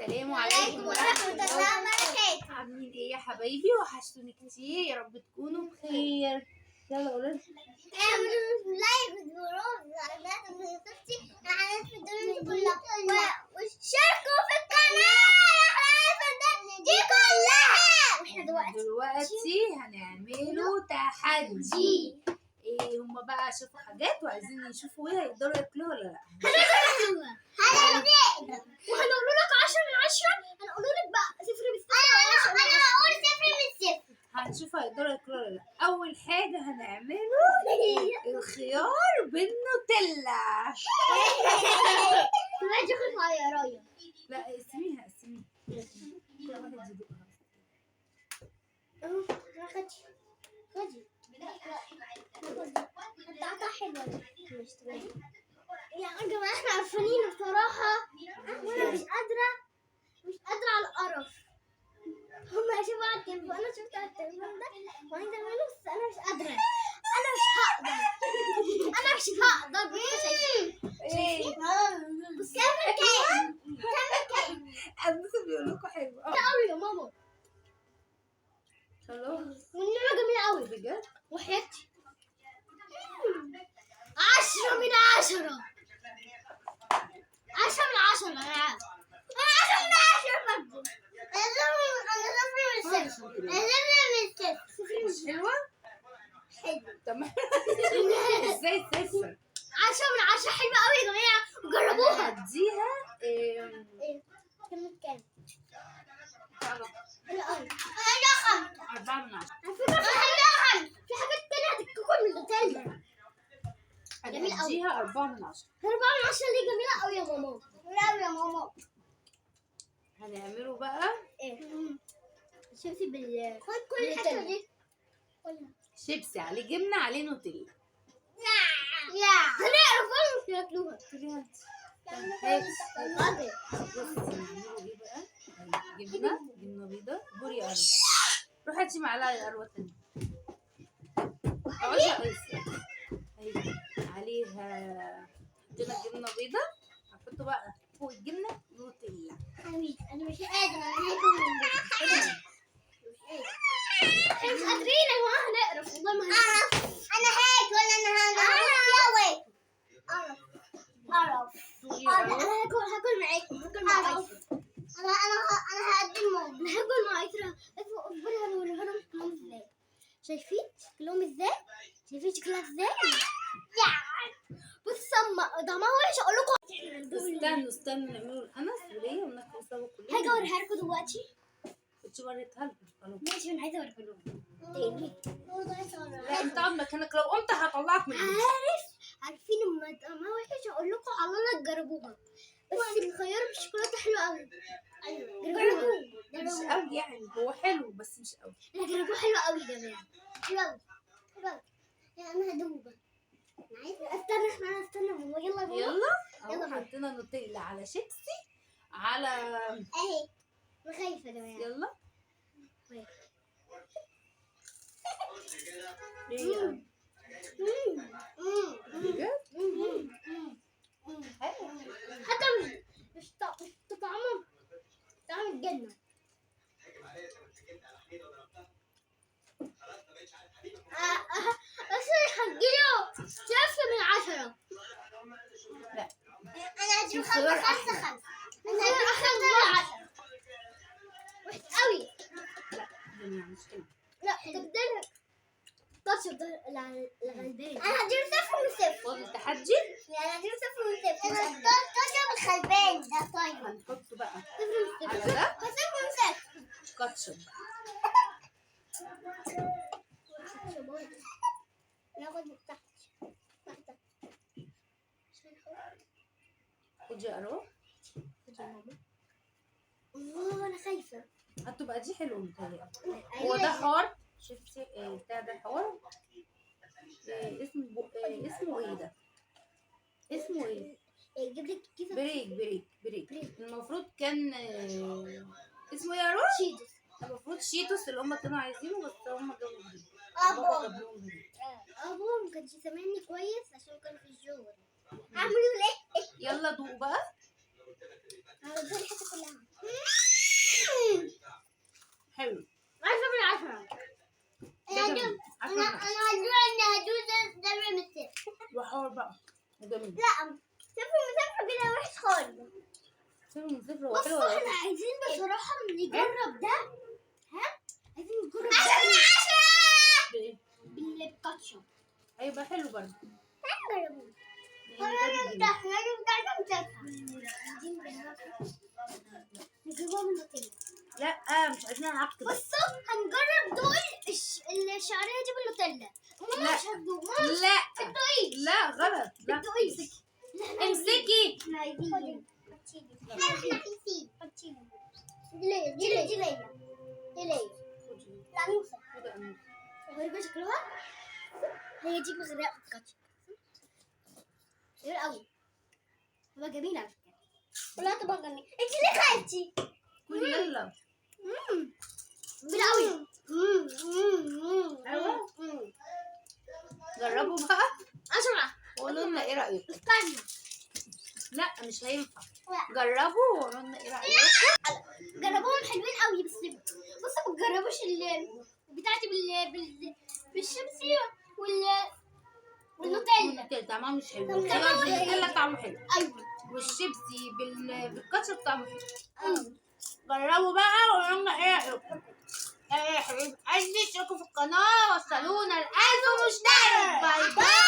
السلام عليكم ورحمة الله وبركاته. عاملين ايه يا حبايبي؟ وحشتوني كتير، يا رب تكونوا بخير. يلا قولوا لنا. اعملوا like وتروحوا الدنيا كلها واشتركوا في القناة دي كلها. واحنا دلوقتي هنعملوا تحدي. ايه هما بقى شافوا حاجات وعايزين يشوفوا ايه هيقدروا ياكلوها ولا لا. هنقدر وهنقول لك 10 من 10، هنقول لك بقى 0 من 0. انا هقول 0 من 0. هنشوف هيقدروا ياكلوها ولا لا. اول حاجة هنعمله الخيار بالنوتيلا. ماشي، خد يا رايا. لا اقسميها اقسميها، كل واحد يدوقها. اهو خدي خدي. بتاعتها حلوة دي. مش تمام يا جماعة، احنا عارفين بصراحة، وانا مش قادرة، مش قادرة على القرف. هما شافوا على التليفون، انا شفت على التليفون ده وعايزة اعمله، بس انا مش قادرة، انا مش هقدر، انا مش هقدر. بصوا شايفين؟ ايه بص كمل كام كمل كام. الناس بيقولوا لكم حلو. قوي يا ماما. خلاص. والنعمة جميلة قوي بجد وحياتي. 10 من 10، 10 من 10. أنا عارف أنا 10 من 10 برضه. أنا 0 من 0، أنا 0 من 0. مش حلوة؟ حلو. طب ازاي صفر؟ 10 من 10 حلوة قوي يا جماعة، وجربوها. هديها إيه كم كام؟ حلو قوي. أنا 5. 4 من 10. على فكرة في حاجات تانية هتتكون من النوتيلا. جميل قوي. هديها 4 من 10. 4 من 10 ليه؟ جميلة قوي يا ماما، جميلة قوي يا ماما. هنعمله بقى ايه شيبسي بال خد كل الحتة دي كلها. شيبسي عليه جبنه عليه نوتيلا. يا هنعرف مش ياكلوها. كليها انت. هات. بصي نعمله ايه بقى؟ جبنه، جبنه بيضة بوري اروى. روحي هاتي معلقه يا اروى تاني. اقعدي يا ايسر. اهي عليها حطينا جبنه بيضة، هنحط بقى فوق الجبنة نوتيلا. انا مش قادرة، انا هاكل من ده. احنا مش قادرين يا جماعة، هنقرف والله ما هنقرف. انا هاكل، انا هاكل. قرف قرف. دوقي يا انا اروى. هاكل، هاكل معاكم، هاكل مع ايسر. انا هقدم ماما. انا هاكل مع ايسر. اصبري هوريها لهم شكلهم ازاي. شايفين شكلهم ازاي؟ شايفين شكلها ازاي؟ بص طعمها وحش اقول لكم. استنوا استنوا نعمله لانس وليا وناكل سوا كلنا. هاجي اوريها لكم دلوقتي. كنت وريتها لكم خلاص. ماشي، انا عايزه اوريها لكم تاني. لا انت اقعد مكانك، لو قمت هطلعك من البيت. عارف، عارفين لما طعمها وحش اقول لكم على الله تجربوها. بس الخيار بالشوكولاته حلو قوي. ايوه جربوه. مش قوي يعني، هو حلو بس مش قوي. لا جربوه حلو قوي يا جماعة، حلو قوي حلو قوي. انا هدوب. انا عايزه استنى، احنا استنى ماما. يلا يا ماما. يلا يلا اهو بينا. حطينا نوتيلا على شيبسي على اهي انا خايفة يا جماعة. يلا ايه يا أرو؟ بجد حلو. حتى مش طعمه طعم الجنة. بس هديله 0 من 10. لا انا هديله الخيار 5 5 أحلى. 5. انا هديله 5 من 10. وحش قوي. لا جميع مش حلو. لا تبدلها touch الغلبان. انا هديله 0 من 0. فاضل تحدي. انا هديله 0 من 0. touch الغلبان ده. طيب هنحطه بقى 0 من 0. على ده 0 من 0. كاتشب. ناخد من تحت واحدة. خدي يا اروى. خد يا ماما. الله انا خايفة. هتبقى دي حلوة متهيألي. هو ده حار شفتي بتاع ده حار. اسمه اسمه ايه ده؟ اسمه ايه؟ يجيب لك كيس بريك بريك بريك. المفروض كان اسمه ايه يا روح؟ شيتوس. المفروض شيتوس اللي هم كانوا عايزينه، بس هم جابوا بريك. ابو بابا جاب لهم بريك. ابو ما كانش سامعني كويس عشان كان في الشغل. اعملوا ايه؟ يلا دوقوا بقى. انا الحتة كلها. جميل. لا 0 من 0 كده وحش خالص. 0 من 0 هو بصوا حلو ولا احنا وحش؟ عايزين بصراحة نجرب ده. ها عايزين نجرب 10 من 10 بإيه؟ بالكاتشب. هيبقى حلو برضه. هنجربه. يعني ده بجنيه. نجربها من نوتيلا. لا مش عايزين عك بس. بصوا هنجرب دول الشعرية دي بالنوتيلا. ماما لا. مش هتدوق. ماما مش لا هتدوقيش. لا غلط. لا بتدوقيش. امسكي. احنا عايزين. احنا عايزين. دي ليا دي ليا دي ليا دي ليا. لا نوسة. خدي أنوسة. غريبة شكلها. هي دي مغرقة بالكاتشب. غير قوي. تبقى جميلة على فكرة. ولا تبقى جميلة. انت ليه خايفتي؟ كلي يلا. جميلة قوي. حلوة؟ جربوا بقى 10. وقولوا لنا ايه رأيكم. استنى. لا مش هينفع. لا. جربوا وقولوا لنا ايه رأيكم. جربوهم حلوين قوي. بس بصوا ما تجربوش بتاعتي بالشيبسي والنوتيلا. النوتيلا طعمها مش حلو. طعمها وحش. النوتيلا طعمه حلو. ايوه. والشيبسي بالكاتشب طعمه حلو. جربوا بقى وقولوا لنا ايه رأيكم. ايه يا حبيبي قلبي، اشتركوا في القناة، وصلونا ل 1000 مشترك. bye bye.